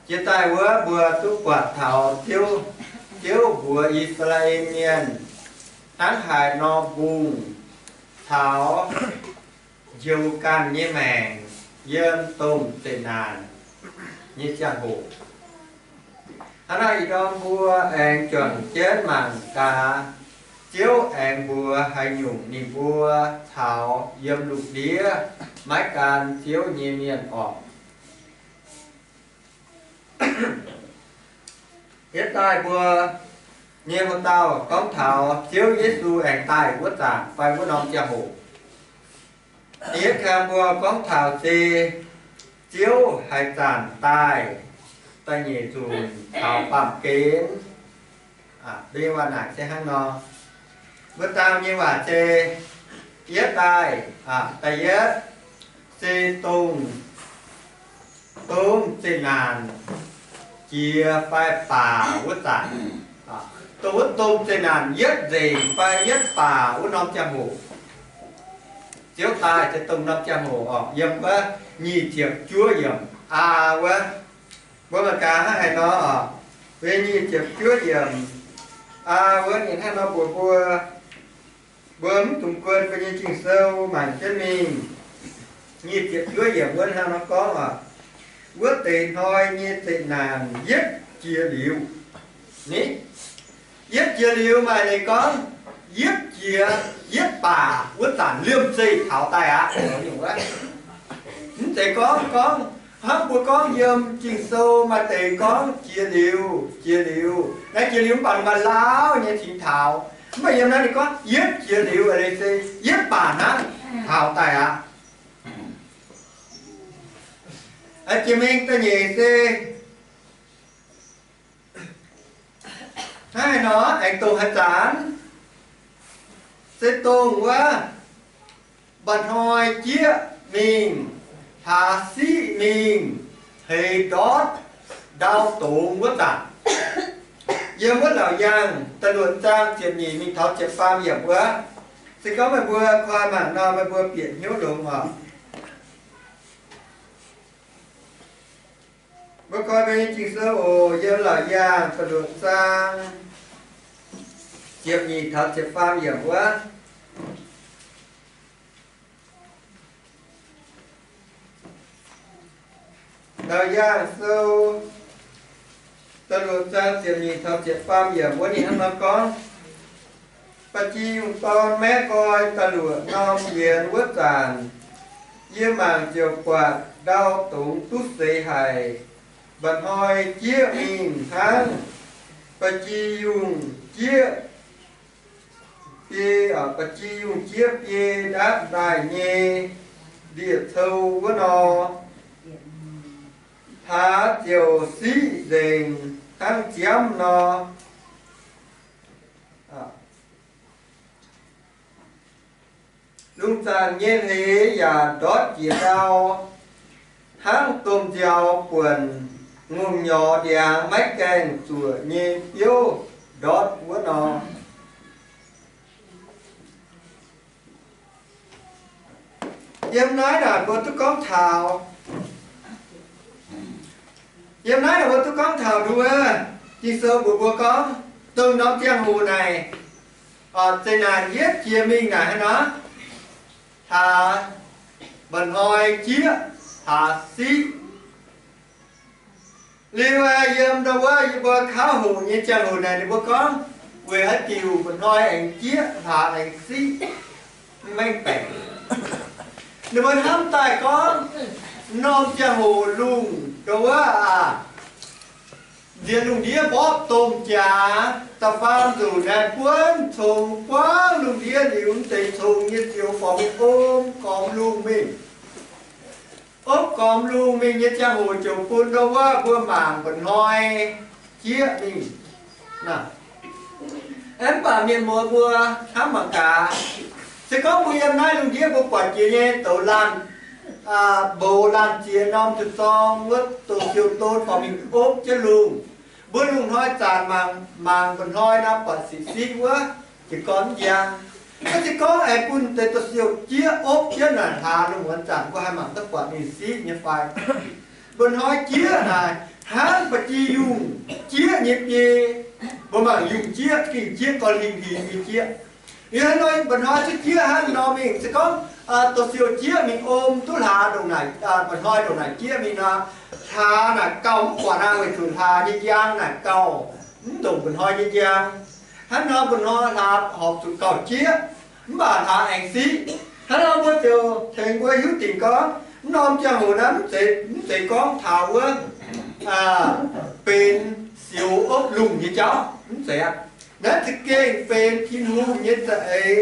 Jiex daaih wuov mbuo duqv buatc taux Ziouv, Ziouv mbuox I^saa^laa^en Mienh hnangv haaix nor mbungh caux njoux ganh nyei maengc yiem domh zeqc naanc nyei ziangh hoc. Hnangv naaiv ih ndorm mbuo aengx juangc jienv mangc gaax, Ziouv aengx mbuox haaix nyungc ninh mbuo caux yiem lungh ndiev maiv gan Ziouv nyei mienh orqc. Hietv daaih mbuo nyei hoc dauh gorngv taux Ziouv Yesu aengx daaih wuov zanc fai wuov norm ziangh hoc. Hietv kang mbuo gorngv taux se Ziouv haaix zanc daaih, da'nyeic nzunc taux baamh gen. Mbuo nyei waac naaic se hnangv nor. Mbuo dauh nyei waac se, yietv daaih, da'yietv se dongh, dongh zeqc naanc jiex fai baac wuov zanc, dongh wuov domh zeqc naanc yietv nzengc fai yietv baac wuov norm ziangh hoc. Ziouv daaih se dongh norm ziangh hoc orqc, yiem wuov nyic ziepc juov yiemc aa wuov. Mbuo mangc gaax hnangv haaix nor orqc, nyic ziepc juov yiemc aa wuov ninh hnangv nor mbuox mbuo, mbuo mv dungx guon mbuo nyei Ging-Sou mangc jienv mingh. Nyic ziepc juov yiemc wuov hnangv nor gorngv orqc, wuov deix hnoi nyei zeqc naanc yietv jiex liuz, ni, yietv jiex liuz maaih leiz gorngv, yietv jiex, yietv baac wuov zanc liemh zeih taux daaih aqv. Mv zeiz gorngv, gorngv hnangv mbuo gorngv yiem Ging-Sou maaih deix gorngv jiex liuz, jiex liuz, naaiv jiex liuz mv baac maaih lauh nyei cingx taux. Mv baac yiem naaiv ninh gorngv yietv jiex liuz, se yietv baac hnangv taux daaih aqv. Jiex mingh da'nyeic se hnangv haaix nor aengx dongh haaix zanc, se dongh wuov mba'hnoi jieqv mingh, hlaax siqv mingh, hleix ndortv ndau dongz wuov zanc. Yiem wuov Laauc Yaangh da'luoqc zaang ziepc nyeic mingh taux ziepc faam yiemc wuov. Se gorngv meih mbuo koi mangc nor, meih mbuo bieqc hnyouv longx oc. Mbuo koi mbuo nyei Ging-Sou oc, yiem Laauc Yaangh da'luoqc zaang ziepc nyeic taux ziepc faam yiemc wuov. Laauc Yaangh Sou da'luoqc zaang ziepc nyeic taux ziepc faam yiemc wuov ninh hnangv nor gorngv, Ba'gi yungh dorn maeqv nqoi da'luoqc norm yienx wuov zanc, yie mangc ziouc buatc ndau dongz duqv seix haic. Mba'hnoi jieqv mingh hnangv ba'gi yungh jieqv biei, ba'gi yungh jieqv biei ndaatv ndaaih nyei ndie-cou wuov nor, hlaax ziouc siqv nzengc hnangv ziamv nor. Lungh zaangc nyei hleix yaac ndortv jiex ndau, hnangv domh nziaaux buonc ngongh nyorx ndiangx maiv gaengh zuoqc nyei biouv ndortv wuov nor. Yiem naaiv naaic mbuo duqv gorngv taux, yiem naaiv naaic mbuo duqv gorngv taux nduov, Ging-Sou mbuox mbuo gorngv, dongh norm ziangh hoc naaic, zeqc naanc yietv jiex mingh naaic hnangv nor, hlaax mba'hnoi jieqv, hlaax siqv. Liuz yiem ndau wuov yie mbuo kaux hoc nyei ziangh hoc naaic ninh mbuo gorngv, weic haaix diuc mba'hnoi aengx jieqv, hlaax aengx siqv, maiv baengc. Ninh mbuo hnamv daaih gorngv, norm ziangh hoc lungh ndau wuov aac, nziex lungh ndiev mborqv domh jaax, da'faam nzunc naaiv buonv cong buangv lungh ndiev liuz, mv deix cong nyei zioux forx mingh om gormx lungh mingh. Opv gormx lungh mingh nyei ziangh hoc ziouc bun ndau wuov mbuo mangc mba'hnoi jieqv mingh. Mv baac mienh muoz mbuo hnamv mangc gaax, se gorngv mbuo yiem naaiv lungh ndiev mbuo buatc jiex nyei douz laanh, mboux laanh ziex norm zuqc zorng wuov douz siou don forx mingh opv jienv lungh. Mbuo lungh hnoi zanc mangc, mangc mba'hnoi naaiv buatc siqv siqv wuov, jiez gorn mv njang. Mv se gorngv aengx bun deix douz siou jieqv opv jienv naaic hlaax lungh muonz zanc mbuo haih mangc duqv buatc ninh siqv nyei fai? Mba'hnoi jieqv naaic, hnangv ba'gi yungh jieqv nyei biei. Mbuo mangc yungh jieqv, ging jieqv gau hingh hingh nyei jieqv. Liuz hnangv nor mba'hnoi zieqv jieqv hnangv nor mingh, se gorngv doqc siouc jieqv mingh om duqv hlaax ndongc naaic, mba'hnoi ndongc naaic jieqv mingh nor, hlaax naaic gauh mv buatc aqv, weic zuqc hlaax nyei njang naaic gauh mv ndongc mba'hnoi nyei njang. Hnangv nor mba'hnoi hlaax horpc zuqc gauh jieqv, mv baac hlaax aengx siqv. Hnangv nor mbuo ziouc tengx mbuo hiuv dingc gorngv, mv norm ziangh hoc naaiv mv zeiz, mv zeiz gorngv taux wuov benx sioux opv lungh nyei jauv, mv zeiz aqv. Naaiv za'gengh benx Tin-Hungh nyei za'eix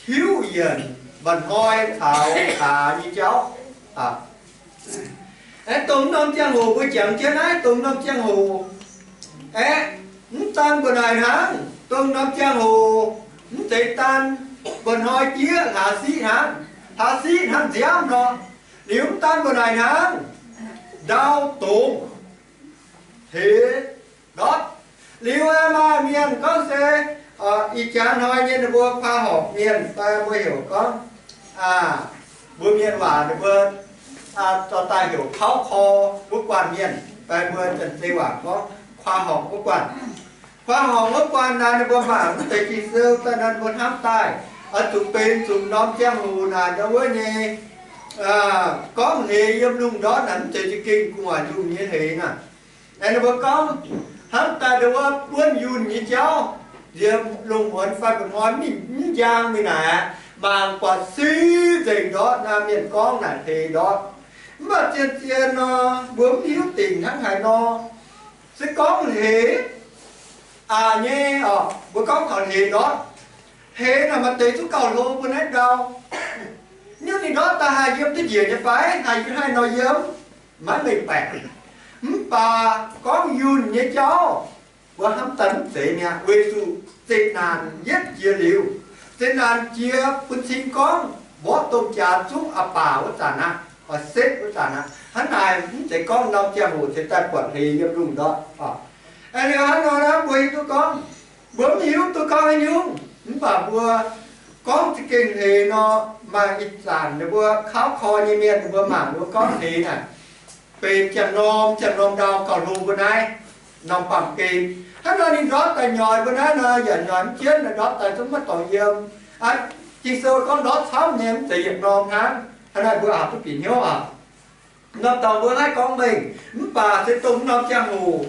tiuv yienc mba'hnoi caux hlaax nyei jauv. Aeqv, dongh mv norm ziangh hoc mbuo jangx jienv naaiv, dongh mv norm ziangh hoc, aeqv, mv daan mbuo naaic hnangv, dongh mv norm ziangh hoc mv zeiz daan mba'hnoi jieqv hlaax siqv hnangv, hlaax siqv hnangv nziaamv nor. Liuz mv daan mbuo naaic hnangv, ndau dongz hleix ndortv. Liuz aeqv, maaih mienh gorngv se, ih jaax hnoi nyei ninh mbuo khoa horngc mienh fai mbuo heuc gorngv, mbuo mienh waac ninh mbuo dorh daaih heuc kauv kor wuov guanh mienh, fai mbuo Janx-Zei waac gorngv khoa horngc wuov guanh. Khoa horngc wuov guanh naaiv ninh mbuo mangc mv deix Ging-Sou daaih naaiv ninh mbuo hnamv daaih, oix zuqc benx zuqc norm ziangh hoc naaic ndau wuov nyei gorngv hleix yiem lungh ndortv naaic mv zeiz za'gengh gu'nguaaic lungh nyei hleix naaic. Aeqv, ninh mbuo gorngv hnamv daaih ndau wuov buonv yunh nyei jauv, nziex lungh muonz fai mba'hnoi mv njang mingh naaic aqv, mangc buatc siqv nzengc ndortv naaiv mienh gorngv naaic hleix ndortv. Mv baac zien-zien nor, mbuo mv hiuv dingc hnangv haaix nor. Se gorngv hleix aqc nyei oc, mbuo gorngv taux hleix ndortv. Hleix naaic maaih deix zungv gauh hlo bun naaiv ndau. Nyungc ninh ndortv daaih haih yiem duqv njiec nyei fai? Haih yiem, haih nor yiem? Maiv mengh baeqc. Mv baac gorngv yunh nyei jauv, mbuo hnamv daaih mv zeiz mi'aqv, weic zuqc zeqc naanc yietv jiex liuz, zeqc naanc jiex bun cing gorngv mborqv domh jaax zungv aqc baac wuov zanc aqv, oix setv wuov zanc aqv. Hnangv naaic mv zeiz gorngv norm ziangh hoc cingx daaih buatc hleix yiem lungh ndortv oc. Aeqv, liuz hnangv nor naaiv mbuo hiuv duqv gorngv, mbuo mv hiuv duqv gorngv haaix nyungc, mv baac mbuo gorngv za'gengh hleix nor, maaih ih zanc ninh mbuo kauv kor nyei mienh ninh mbuo mangc ninh mbuo gorngv hleix naaic, benx ziangh norm ziangh norm ndau gauh hlo mbuo naaiv norm baamh gen. Hnangv nor ninh ndortv daaih nyoix mbuo naaiv nor, yaac nyoix mv jienv, ndortv daaih zungv maiv dorngx yiem. Ging-Sou gorngv ndortv camv nyei, mv zeiz yietc norm hnangv. Hnangv naaiv mbuo aqc duqv bieqc hnyouv aqv. Norm dorngx mbuo naaiv gorngv mengh, mv baac se dongh mv norm ziangh hoc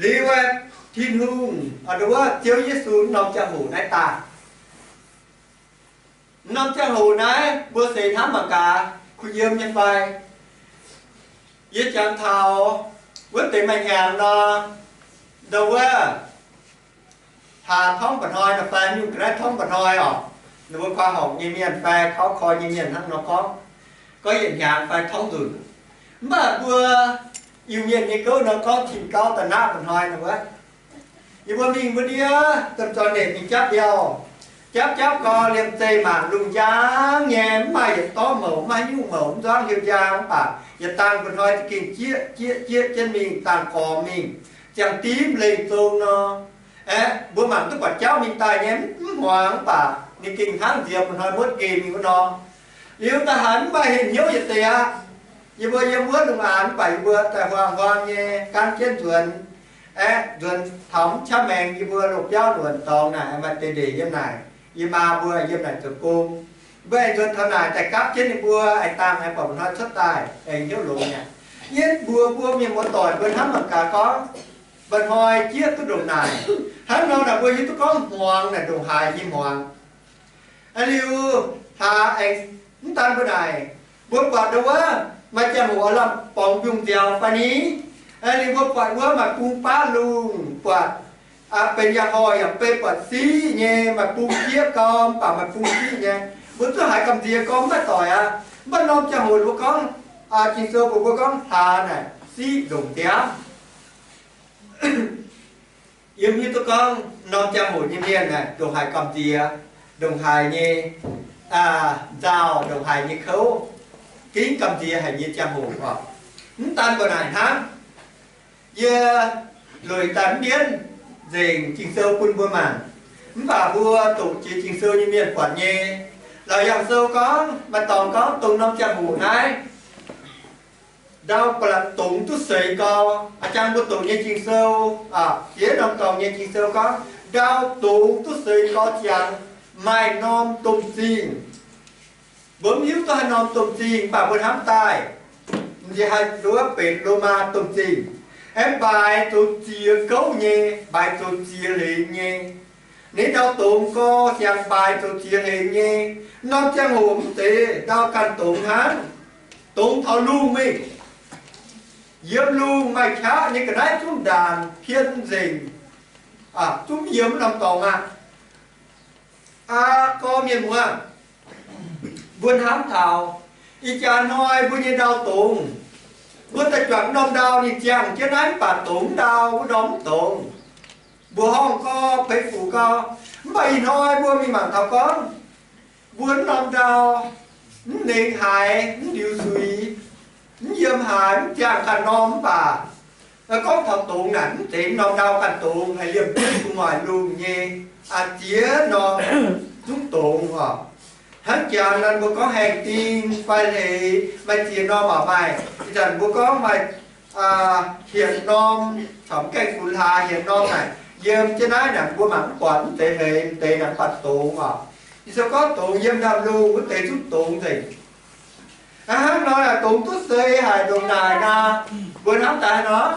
liuz, Tin-Hungh, aa, wuov Ziouv Yesu mv norm ziangh hoc naaiv daaih. Mv norm ziangh hoc naaiv mbuo seix hnamv mangc gaax, kuh yiem nyei fai? Yie jangx taux wuov deix maaih hnyangx nor, ndau wuov hlaax torngv mba'hnoi nor fai nyungc ga'naaiv torngv mba'hnoi oc, ninh mbuo kuh horpc nyei mienh fai kauv kor nyei mienh hnangv nor gorngv, gorngv yietc hnyangx fai torngv nzunc. Mv baac mbuo Iu-Mienh nyei gouv nor gorngv tin gauv da'naqv mba'hnoi nor wuov. Yie mbuo mingh mbuo ndiev domh zorn-hnetc mingh japv mbiauh, japv japv gau liemh zeih mangc lungh njang nyei, mv maaih yietc dorv mouc, mv maaih haaix nyungc mouc, mv nzuangv heuc njang, mv baac yietc dangh mba'hnoi za'gengh jieqv jieqv jieqv jienv mingh, dangh gormx mingh, ziangh dimv lengh zong nor. Aeqv, mbuo mangc duqv buatc jauv mingh daaih nyei mv hmuangx, mv baac ninh gengh hnangv nziex mba'hnoi muotv nqemh mingh wuov nor. Liuz da'haaix mv maaih henh hnyouv yietc deix aqv. Yie mbuo yiem wuov lungh aanx, mv baac yie mbuo daaih huaang-huaang nyei gaanv jienv nzuonx. Aeqv, nzuonx taux mv qaqv maengx yie mbuo loz-biauv luonc dorngx naaic, maaih deix ndeic yiem naaic. Yie maa mbuo yiem naaic zoux gong. Mbuo aengx nzuonx taux naaic daaih gapv jienv ninh mbuo, aengx dangh aengx buatc mba'hnoi cuotv daaih, aengx hnyouv longx mi'aqv. Yie mbuox mbuo mienh muoz-doic mbuo hnamv mangc gaax gorngv, mba'hnoi jieqv duqv ndongc naaic. Hnangv nor naaic mbuo hiuv duqv gorngv hmuangx naaic ndongc haaix nyei hmuangx. Aa, liuz hlaax aengx mv daan mbuo naaic, mbuo buatc ndau wuov maaih ziangh hoc aav lamh borngz mbiungc nziaaux fai ni? Aa, liuz mbuo buatc wuov maaih bung baav lungh, buatc benx yaac horh yaac bei, buatc siqv nyei, maaih bung jieqv gau, mv baac maaih bung siqv nyei. Mbuo zuqc haiz gamh nziex gorngv mv maaih doic aqv. Mv baac norm ziangh hoc mbuo gorngv, Ging-Sou mbuox mbuo gorngv hlaax naaic siqv ndongc nziaamv. Yiem hiuv duqv gorngv norm ziangh hoc nyei mienh aah, ndongc haaix gamh nziex, ndongc haaix nyei nzauh, ndongc haaix nyei kouv, gengh gamh nziex haic nyei ziangh hoc oc. Mv daan mbuo naaic hnangv, yie lueic daaih mv mienv nzengc Ging-Sou bun mbuo mangc. Mv baac mbuo doqc jiex Ging-Sou nyei mienh buatc nyei. Laauc Yaangh Sou gorngv, maaih dorngx gorngv dongh norm ziangh hoc naaiv Ndau ba'laqc dongz duqv seix gau. A'jang mbuo doqc nyei Ging-Sou, aa, ziex norm dorngx nyei Ging-Sou gorngv ndau dongz duqv seix gau ziangx maaih norm domh zingh. Mbuo mv hiuv duqv haaix norm domh zingh, mv baac mbuo hnamv daaih, m'nziex haih nduov benx Lomaa domh zingh. Aengx mbaaix zoux ziex gouv nyei, mbaaix zoux ziex hlengx nyei. Ninh ndau dongz gau ziangx mbaaix zoux ziex hlengx nyei. Norm ziangh hoc mv zeiz ndau ganh dongz hnangv, dongz taux lungh mingh. Yiem lungh maaih qaqv nyei ga'naaiv zungv ndaanc pien nzengc, zungv yiem norm dorngx aqv. Aa, gorx mienh muoz, mbuo hnamv taux ih jaax hnoi mbuo nyei ndau dongz. Mbuo daaih juangc norm ndau ninh ziangh jienv naaiv mv baac dongz ndau wuov norm mv dongz. Mbuoqc horngh gau, peix fuc gau, mv baac ih hnoi mbuo mingh mangc taux gorngv mbuo norm ndau mv nengx haaix, mv liuz suix, mv yiem haaix, mv ziangh ganh norm mv baac gorngv taux dongz naaic mv zeiz norm ndau ganh dongz, haih liemh jienv gu'nguaaic lungh nyei ziex norm zungv dongz oc. Hnangv jangx naaiv mbuo gorngv haengh ding fai hleix maaih ziex norm oc, maaih ih zanc mbuo gorngv maaih hietc norm, caux mv gaengh funx hlaax hietc norm naaic yiem jienv naaiv naaic mbuo mangc mv buatc, mv zeiz hleix, mv zeiz naaic mv baac dongz oc. Ging-Sou gorngv dongz yiem ndaamv-lungh wuov deix zungv dongz nzengc. Hnangv nor naaic dongz duqv seix haic ndongc naaic nor, mbuo hnamv daaih nor,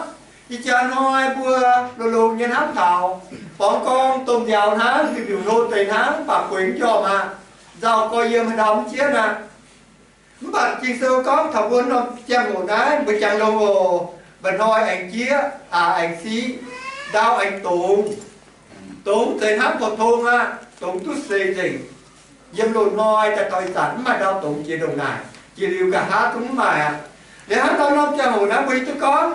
ih jaax hnoi mbuo longx-longx nyei hnamv taux borngz gorngv domh nziaaux hnangv, diuh mbiungc hlo deix hnangv, mv baac gueix mv njormh aqv. Nzauh gorx yiem haaix ndau mv jienv aqv. Mv baac Ging-Sou gorngv taux mbuo norm ziangh hoc naaiv mbuo jangx longx oc, mba'hnoi aengx jieqv, aa, aengx siqv, ndau aengx dongz. Dongz zeiz hnangv pou-tong aqv, dongz duqv seix nzengc. Yiem loz-hnoi daaih taux ih zanc mv maaih ndau dongz jiex ndongc naaic, jiex liuz nqa'haav zungv mv maaih aqv. Liuz hnangv nor norm ziangh hoc naaiv mbuo hiuv duqv gorngv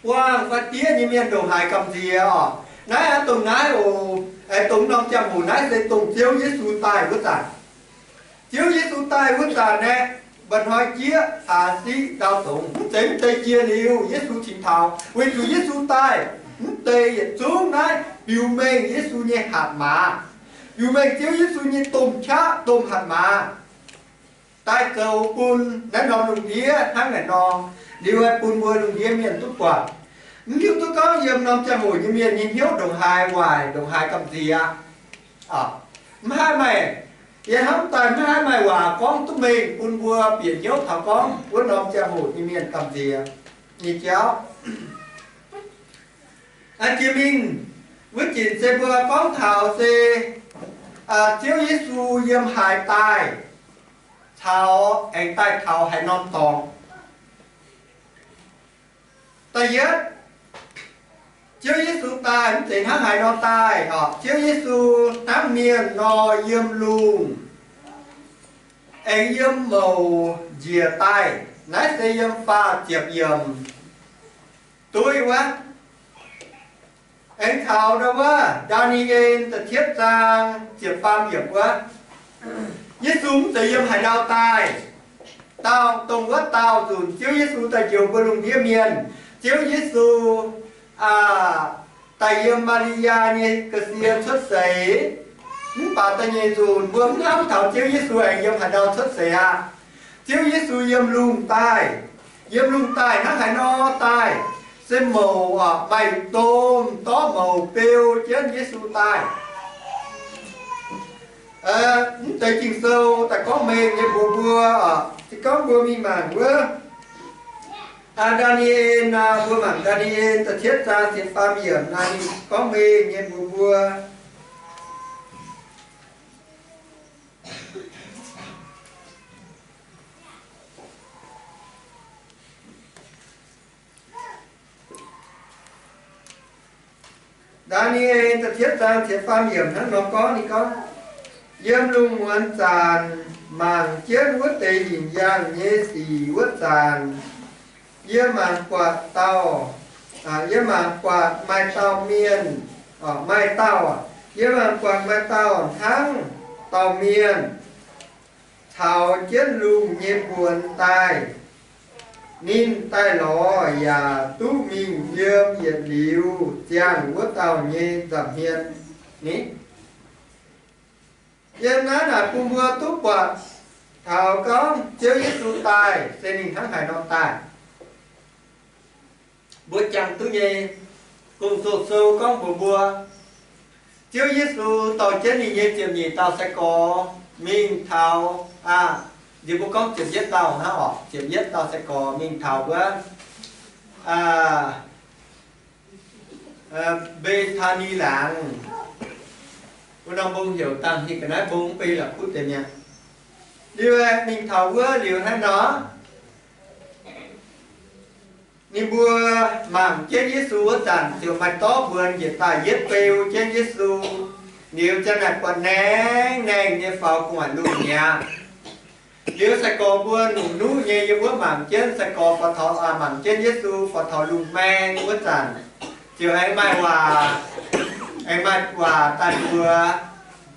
buangh fai diev nyei mienh ndongc haaix gamh nziex oc. Naaiv aqv, dongh naaiv oc, aengx dongh norm ziangh hoc naaiv se dongh Ziouv Yesu daaih wuov zanc. Ziouv Yesu daaih wuov zanc naaiv, mba'hnoi jieqv, aa, siqv, ndau dongz, mv zeiz mv deix jiex liuz Yesu cingx taux. Weic zuqc Yesu daaih, mv deix yietc zungv naaiv biux mengh Yesu nyei hatc maaz, biux mengh Ziouv Yesu nyei domh qaqv, domh hatc maaz daaih zoux bun naaiv norm lungh ndiev hnangv naaic nor, liuz bun mbuo lungh ndiev mienh duqv buatc. Mv hiuv duqv gorngv yiem norm ziangh hoc nyei mienh nyei hnyouv ndongc haaix waaic, ndongc haaix gamh nziex. Mv haih maaih, yie hnamv daaih mv haih maaih waac gorngv duqv mengh bun mbuo bieqc hnyouv taux gorngv wuov norm ziangh hoc nyei mienh gamh nziex nyei jauv. Jiex mingh wuov ginc se mbuo gorngv taux se Ziouv Yesu yiem haaix daaih, caux aengx daaih taux haaix norm dorngx. Da'yietv, Ziouv Yesu daaih mv zeiz hnangv haaix nor daaih oc. Ziouv Yesu hnangv mienh nor yiem lungh, aengx yiem mouc njiec daaih. Naaiv se yiem faah ziepc yiemc duqv wuov. Aengx taux ndau wuov Ndaa^ni^en da'cietv zaang ziepc faam yiemc wuov, Yesu mv zeiz yiem haaix ndau daaih. Dauh dongh wuov dauh nzunc Ziouv Yesu daaih njoux mbuo lungh ndiev mienh. Ziouv Yesu daaih yiem Maa^li^yaa nyei ga'sie cuotv seix. Mv baac da'nyeic nzunc mbuo mv hnamv taux Ziouv Yesu aengx yiem haaix ndau cuotv seix aqv. Ziouv Yesu yiem lungh daaih. Yiem lungh daaih hnangv haaix nor daaih? Se mouc maaih domh dorv mouc beu jienv Yesu daaih. Mv deix Ging-Sou daaih gorngv mengh nyei mbuox mbuo, se gorngv mbuo mingh mangc wuov Ndaa^ni^en, mbuo mangc Ndaa^ni^en da'cietv zaang ziepc faam yiemc naaiv gorngv mengh nyei mbuox mbuo. Ndaa^ni^en da'cietv zaang ziepc faam yiemc hnangv nor gorngv, ninh gorngv, yiem lungh muonz zanc mangc jienv wuov deix hinc yaangh nyei sic wuov zanc, yie mangc buatc dauh, yie mangc buatc maaih dauh mienh, maaih dauh, yie mangc buatc maaih dauh hnangv dauh mienh caux jienv lungh nyei mbuonx daaih. Ninh daaih lorz yaac duqv mingh yiem yietc liuz ziangh wuov dauh nyei nza'hmien. Ni, yiem naaiv naaic bun mbuo duqv buatc Taux gorngv Ziouv Yesu daaih se ninh hnangv haaix nor daaih, mbuo jangx duqv nyei. Gong-Zoh sou gorngv mbuox mbuo, Ziouv Yesu dorh jienv ninh nyei ziepc nyeic dauh sai-gorx mingh taux, aa, nziex mbuo gorngv ziepc yietv dauh hnangv orqc, ziepc yietv dauh sai-gorx mingh taux wuov, aa, Mbe^taa^ni Laangz. Wuov norm mbong heuc Dangh Hnih Ga'naaiv Mbong, mv bei la'kuqv deix mi'aqv. Liuz aeqv, mingh taux wuov liuz hnangv nor, ninh mbuo mangc jienv Yesu wuov zanc ziouc maaih dorv mbuonx njiec daaih yietv beu jienv Yesu. Liuz ziang naaic buatc naeng naengh nyei faaux gu'nguaaic lungh mi'aqv. Liuz sai-gorx mbuo nuqv-nuqv nyei yiem wuov mangc jienv, sai-gorx faaux taux, mangc jienv Yesu faaux taux lungh maeng wuov zanc, ziouc aengx maaih waac, aengx maaih waac daaih mbuox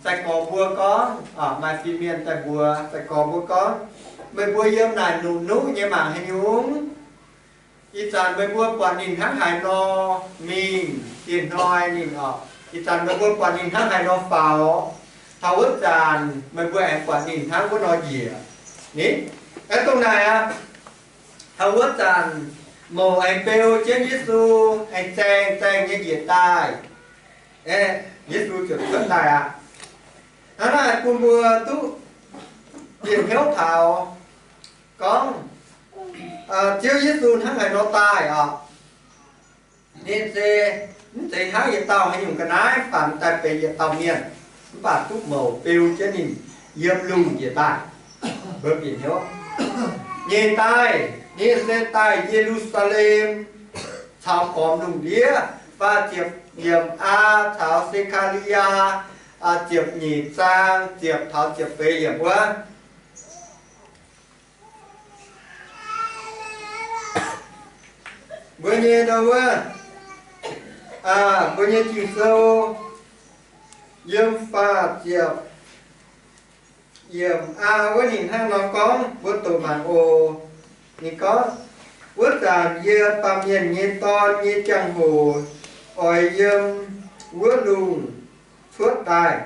sai-gorx mbuo gorngv, maaih fin-mienh daaih mbuox sai-gorx mbuo gorngv, meih mbuo yiem naaic nuqv-nuqv nyei mangc haaix nyungc? Ih zanc meih mbuo buatc ninh hnangv haaix nor mingh, diex hnoi ninh orqc, ih zanc meih mbuo buatc ninh hnangv haaix nor faaux, taux wuov zanc meih mbuo aengx buatc ninh hnangv wuov nor njiec. Ni, aeqv, dongh naaic aqv. Taux wuov zanc mouc aengx beu jienv Yesu, aengx zaeng zaeng nyei njiec daaih. Aeqv, Yesu ziouc cuotv daaih aqv. Hnangv naaic bun mbuo duqv bieqc hnyouv taux gorngv Ziouv Yesu hnangv haaix nor daaih orqc. Ninh se mv zeiz hnangv yietc dauh haaix nyungc ga'naaiv fangx daaih benx yietc dauh mienh, mv baac duqv mouc beu jienv ninh yiem lungh njiec daaih. Mbuo bieqc hnyouv nyei daaih, ninh se daaih Ye^lu^saa^lem caux gormx lungh ndiev, faah ziepc yiemc aa caux Se^kaa^li^yaa ziepc nyeic zaang ziepc taux ziepc feix yiemc wuov. Mbuo nyei ndo wuov, mbuo nyei Ging-Sou yiem faah ziepc yiemc aa wuov ninh hnangv nor gorngv, mbuo doqc mangc oc. Ninh gorngv, wuov zanc yie, Baamh Mienh nyei Dorn, nyei jangx-hoc oix yiem wuov lungh cuotv daaih.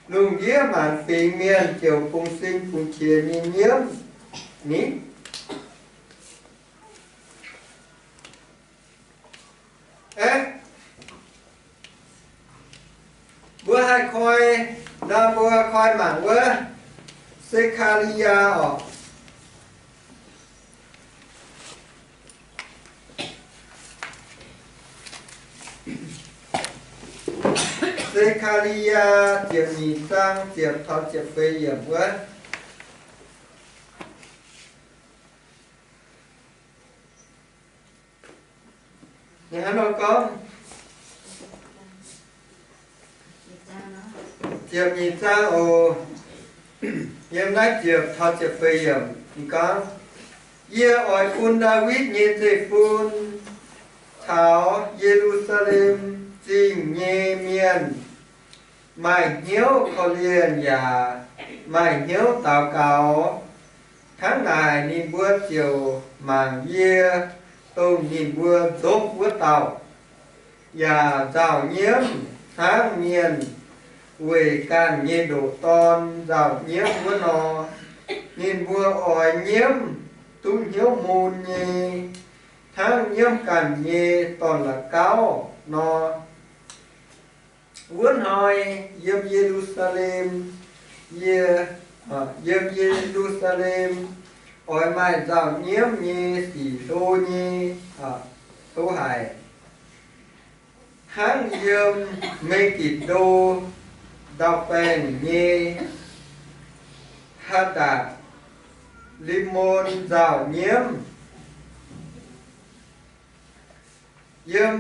Lungh ndiev maanc fingx mienh ziouc fungx sing fungx qiex nyei nyiemv. Ni, aeqv, mbuo haih koi, nor mbuo koi mangc wuov Se^kaa^li^yaa orqc. Se^kaa^li^yaa ziepc nyeic zaang ziepc taux ziepc feix yiemc wuov. Ninh hnangv nor gorngv, ziepc nyeic zaang oc, yiem naaiv ziepc taux ziepc feix yiemc, ninh gorngv, Yie oix bun Ndaawitv nyei zeiv-fun caux Ye^lu^saa^lem Zingh nyei mienh maaih hnyouv korv-lienh yaac maaih hnyouv daux gaux. Hnangv naaic ninh mbuo ziouc mangc yie, dongh ninh mbuo nzopv wuov dauh, yaac nzauh nyiemv hnangv mienh weic ganh nyei ndoqc dorn nzauh nyiemv wuov nor. Ninh mbuo oix nyiemv duqv hnyouv mun nyei, hnangv nyiemv ganh nyei dorn-la'gauv nor. Wuov hnoi yiem Ye^lu^saa^lem, yie, yiem Ye^lu^saa^lem oix maaih nzauh nyiemv nyei sic hlo nyei, hlo haic, hnangv yiem Me^gitc^ndo ndau-baengh nyei Haadatc, Lim^mon nzauh nyiemv. Yiem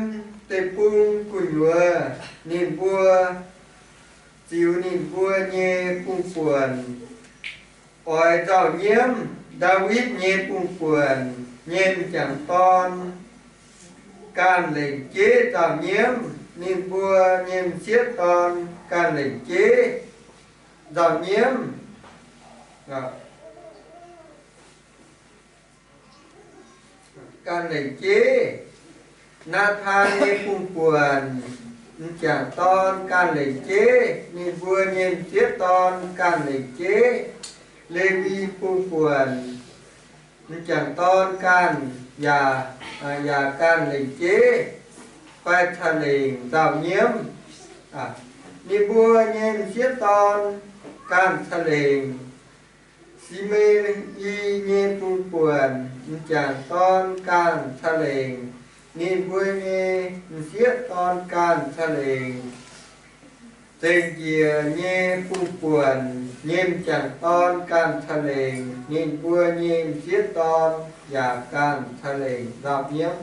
deic-bung gu'nyuoz ninh mbuo ziux ninh mbuo nyei bung-buonc, oix nzauh nyiemv Ndaawitv nyei bung-buonc nyei m'jangc dorn ganh lengc jeiv nzauh nyiemv, ninh mbuo nyei m'sieqv dorn ganh lengc jeiv nzauh nyiemv. Ganh lengc jeiv Naa^taan nyei bung-buonc m'jangc dorn ganh lengc jeiv, ninh mbuo nyei m'sieqv dorn ganh lengc jeiv. Lewi bung buonc, m'jangc dorn ganh yaac, yaac ganh lengc jeiv fai ca'lengc nzauh nyiemv. Ninh mbuo nyei m'sieqv dorn ganh ca'lengc. Si^me^i nyei bung buonc, m'jangc dorn ganh ca'lengc. Ninh mbuo nyei m'sieqv dorn ganh ca'lengc. Zengc njiec nyei bung buonc nyei m'jangc dorn ganh ca'lengc. Ninh mbuo nyei m'sieqv dorn yaac ganh ca'lengc nzauh nyiemv.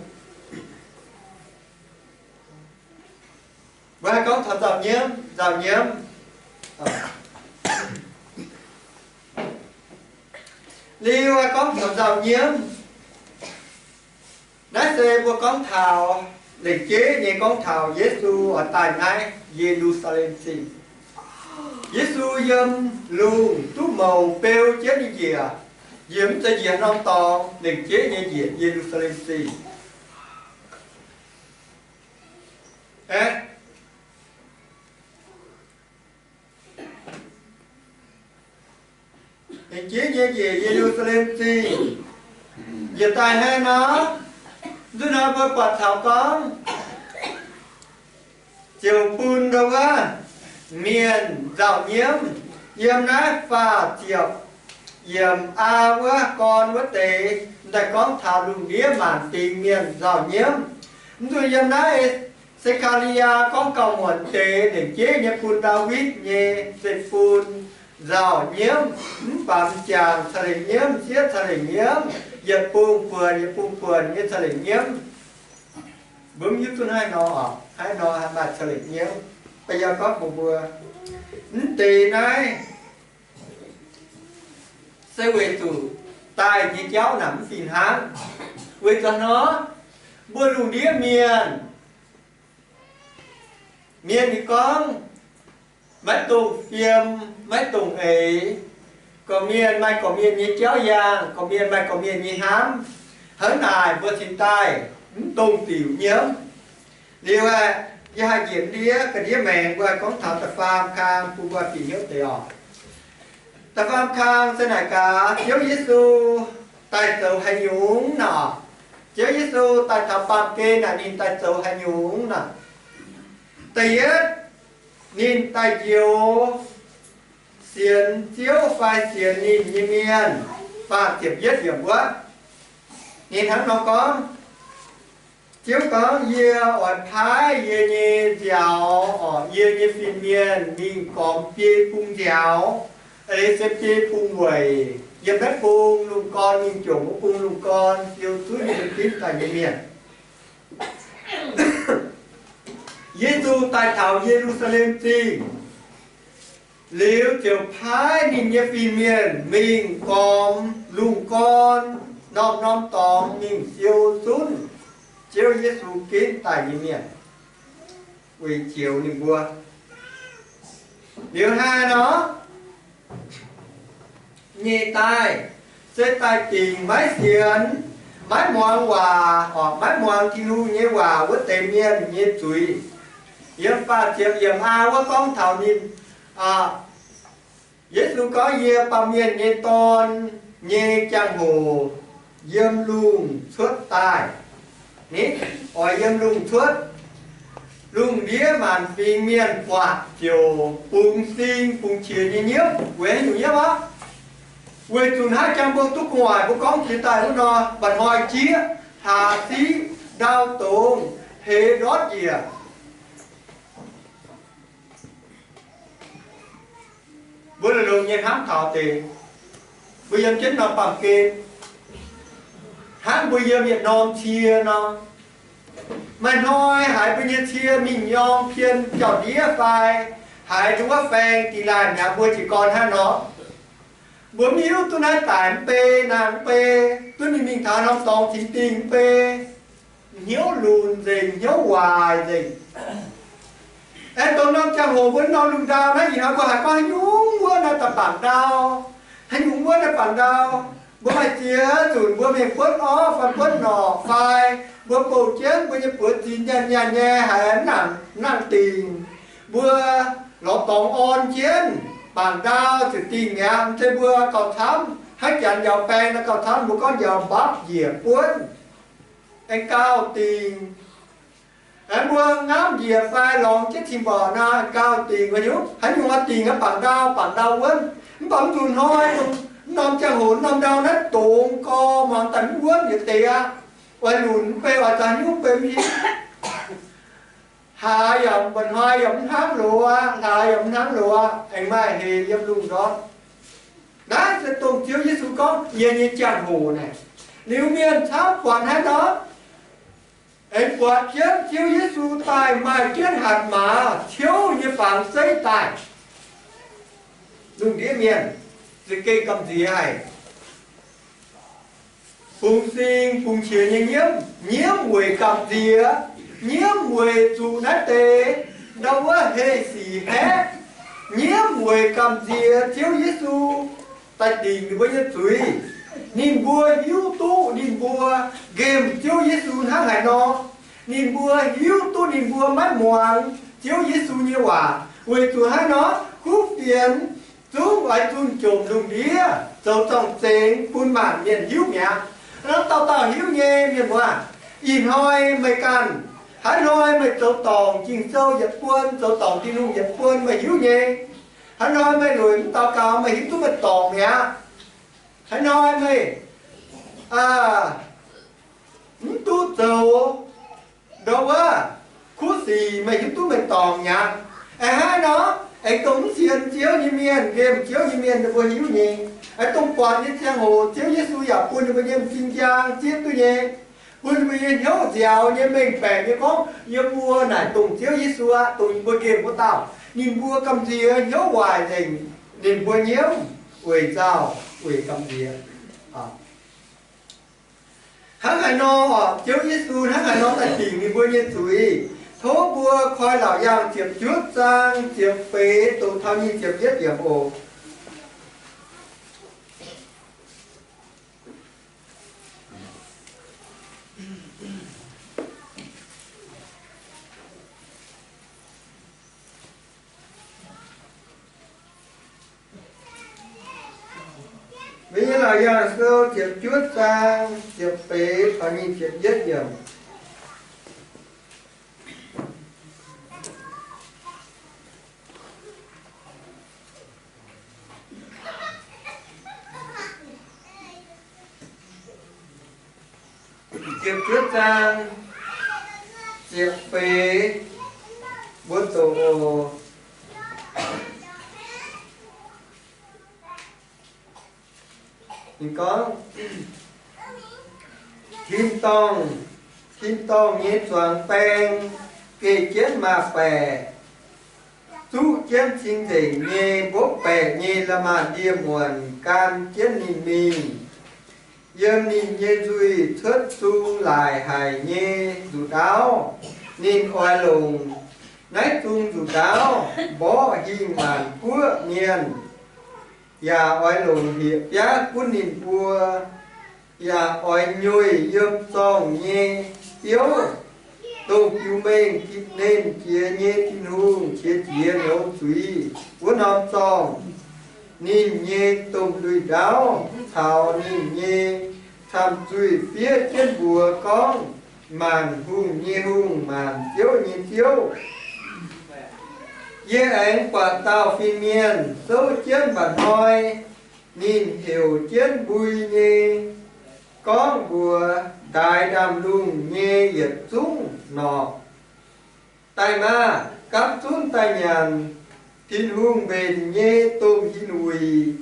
Mbuo haih gorngv taux nzauh nyiemv, nzauh nyiemv. Liuz haih gorngv taux nzauh nyiemv. Naaiv se mbuo gorngv taux lengc jeiv nyei gorngv taux Yesu oix daaih naaiv Ye^lu^saa^lem Zingh. Yesu yiem lungh duqv mouc beu jienv nyei njiec, njiec mv zeiz njiec norm dorngx, lengc jeiv nyei njiec Ye^lu^saa^lem Zingh. Aeqv, lengc jeiv nyei njiec Ye^lu^saa^lem Zingh. Njiec daaih hnangv nor, nzunc hnoi mbuo buatc taux gorngv ziouc bun ndau wuov mienh nzauh nyiemv yiem naaiv faah ziepc yiemc aa wuov gorn wuov deix, daaih gorngv taux lungh ndiev maanc fingx mienh nzauh nyiemv. Mv nzunc yiem naaiv Se^kaa^li^yaa gorngv gauh muonc deix lengc jeiv nyei bun Ndaawitv nyei zeiv-fun nzauh nyiemv, mv baac m'jangc ca'lengc nyiemv, m'sieqv ca'lengc nyiemv, yietc bung buonc yietc bung buonc nyei ca'lengc nyiemv. Mbuo mv hiuv duqv naaiv nor, naaiv nor maaih ca'lengc nyiemv. Ba'yaauc gorngv mbuox mbuo, mv deix naaiv se weic zuqc daaih nyei jauv naaic mv fih hnangv. Weic zuqc nor, mbuo lungh ndiev mienh, mienh gorngv maiv dongh fiem, maiv dongh eix, gorqv-mienh maaih gorqv-mienh nyei jauv yaangh, gorqv-mienh maaih gorqv-mienh nyei hnamv. Hnangv naaic mbuo cingx daaih mv dongh diuc nyiemv. Liuz aeqv, yie haih njiec ndiev ga'ndiev maengx mbuo gorngv taux da'faam kang bun mbuo bieqc hnyouv deix oc. Da'faam kang se naaic gaax, Ziouv Yesu daaih zoux haaix nyungc nor? Ziouv Yesu daaih taux baamh gen naaic ninh daaih zoux haaix nyungc nor? Da'yietv, ninh daaih njoux sienx Ziouv fai sienx ninh nyei mienh. Faah ziepc yietv yiemc wuov, ninh hnangv nor gorngv, Ziouv gorngv, Yie oix paaiv yie nyei nziaaux, oc, yie nyei fin-mienh mingh gormx biei bung nziaaux, eix leiz se biei bung weic, yiem naaiv bung lungh gorn mingh jomc wuov bung lungh gorn siou zunv yie ginv daaih nyei mienh. Yesu daaih taux Ye^lu^saa^lem Zingh liuz, ziouc paaiv ninh nyei fin-mienh mingh gormx lungh gorn, norm-norm dorngx mingh siou zunv Ziouv Yesu ginv daaih nyei mienh, weic njoux ninh mbuo. Liuz hnangv nor, nyeic daaih se daaih dingc maiv sienx, maiv muangx waac, oc, maiv muangx Tin-Hungh nyei waac wuov deix mienh nyei zuiz. Yiem faah ziepc yiemc aa wuov gorngv taux ninh, Yesu gorngv, Yie, Baamh Mienh nyei Dorn, nyei jangx-hoc yiem lungh cuotv daaih. Ni, oix yiem lungh cuotv. Lungh ndiev maanc fingx mienh buatc ziouc bungx sing bungx qiex nyei nyiemv. Weic haaix nyungc nyiemv aqv? Weic zuqc hnangv jangx-mbong duqv gu'nguaaic mbuo gorngv jiex daaih wuov nor, mba'hnoi jieqv, hlaax siqv, ndau dongz, heix ndortv njiec. Mbuo longx-longx nyei hnamv taux deix, mbuo yiem jienv norm baamh gen, hnangv mbuo yiem yietc norm cie nor. Maaih hnoi haiz mbuo nyei cie mingh nyorng pien jauv-ndiev fai haiz nduov faeng dingh laanh mi'aqv, mbuo jiez gorn hnangv nor. Mbuo mv hiuv duqv naaiv daic mv bei, naang mv bei, duqv ninh mingh taux norm dorngx cingx dingh mv bei, hnyouv lunx nzengc, hnyouv waaic nzengc. Aengx dongh norm ziangh hoc mbuo norm lungh ndau naaiv ih hnoi mbuo haiz gorngv haaix nyungc wuov naaiv daaih bangc ndau, haaix nyungc wuov naaiv bangc ndau. Mbuo maaih ziex nzunc mbuo mingh buonv orv fai buonv norqc fai mbuo bouh jienv mbuo nyei buoz zinh nyaanh nyaanh nyei haiz mv nangc dingc, mbuo lorz dorngx orn jienv. bangc ndau ziouc dingh mi'aqv. Mv zeiz mbuo gauh camv hnangv janx njaaux baeng nor gauh camv, mbuo gorngv njaaux mbapv njiec buonv, aengx gauh dingc. Aengx mbuo ngamv njiec fai lorngx jienv cing mborqc nor gauh dingc. Haaix nyungc, haaix nyungc oix dingc aqv, bangc ndau, bangc ndau wuonv. Mv baac mv zuqc hnoi, mv norm ziangh hoc, mv norm ndau naaiv dongz gorx, muangx daaih mv wuonv yietc deix aqv. Oix lunc mv bei, oix za'gengh nyungc bei mv hiuv. Hlaax yaac mba'hnoi yaac mv hnangv loz aqv, hlaax yaac mv hnangv loz aqv, aengx maaih heix yiem lungh ndorm. Naaiv se dongh Ziouv Yesu gorngv yie nyei ziangh hoc naaic. Liuz mienh camv buatc hnangv nor, aengx buatc jienv Ziouv Yesu daaih maaih jienv hatc maaz ciouv nyei fangx zeiv daaih. Lungh ndiev mienh za'gengh gamh nziex haic. Bungx sing bungx qiex nyei nyiemv, nyiemv weic gamh nziex, nyiemv weic zuqc naaiv deix ndau wuov heh sic haeqv, nyiemv weic gamh nziex Ziouv Yesu daaih dingc ninh mbuo nyei zuiz. Ninh mbuo hiuv duqv ninh mbuo nqemh Ziouv Yesu hnangv haaix nor. Ninh mbuo hiuv duqv ninh mbuo maiv muangx Ziouv Yesu nyei waac. Weic zuqc hnangv nor, kuv fienx zungv oix zunh jomc lungh ndiev zoux zorng-zengx bun maanc mienh hiuv mi'aqv. Hnangv dauh dauh hiuv nyei, mienh muoz. Ih hnoi meih ganh, haaix hnoi meih zoux dorngc Ging-Sou yietc buonc, zoux dorngc Tin-Hungh yietc buonc, meih hiuv nyei. Haaix hnoi meih lueic mv daux gaux, meih hiuv duqv meih dorngc mi'aqv. Haaix hnoi meih mv duqv zoux ndau wuov kuv sic, meih hiuv duqv meih dorngc mi'aqv. Aengx hnangv nor, aengx dongh mv sienx Ziouv nyei mienh, nqemh Ziouv nyei mienh, ninh mbuo hiuv nyei. Aengx dongh buatc nyei ziangh hoc Ziouv Yesu yaac bun ninh mbuo nyei m'zing njang zieqv duqv nyei, bun ninh mbuo nyei hnyouv nziaaux nyei, mengh baeqc nyei gorngv, yie mbuo naaic dongh Ziouv Yesu aqv, dongh yie mbuo nqemh wuov dauh. Ninh mbuo gamh nziex hnyouv waaic nzengc ninh mbuo nyiemv weic nzauh, weic gamh nziex. Hnangv haaix nor, Ziouv Yesu hnangv haaix nor daaih dingc ninh mbuo nyei zuiz, tov mbuo koi Laauc Yaangh ziepc juov zaang ziepc feix doqc taux nyic ziepc yietv yiemc oc. Mbuo nyei Laauc Yaangh Sou ziepc juov zaang ziepc feix taux nyic ziepc yietv yiemc. Ziepc juov zaang, ziepc feix, mbuo doqc oc. Ninh gorngv, tin-dorngh, tin-dorngh nyei zuangx baeng geh jienv maaz-baeqc, zuqv jienv cing-nzengc nyei mbopv baeqc nyei la'maah ndie-muonc gan jienv ninh mingh. Yiem ninh nyei nzuih cuotv zung laaic haic nyei nzuqc ndaauv. Ninh oix longc naaiv zung nzuqc ndaauv mborqv hingh maanc guoqv mienh, yaac oix longc hlieqv-biaav gunv ninh mbuo, yaac oix nyoih yiem zorngh nyei biouv, dongh biux mengh Gitc^nen Jiex nyei Tin-Hungh qiex jiez nouz zuiz wuov norm zorngh. Ninh nyei domh lui-ndaauv caux ninh nyei camh zuih fiev jienv mbuox gorngv, Maanc hungh nyei Hungh, maanc ziouv nyei Ziouv, yie aengx buatc dauh fin-mienh souv jienv mba'hnoi. Ninh heuc jienv mbui nyei gorngv mbuox ndaix ndaamv-lungh nyei yietc zungv norqc, Daaih maah! Gapv zunv daaih nyanc Tin-Hungh mbenc nyei domh hin-uic,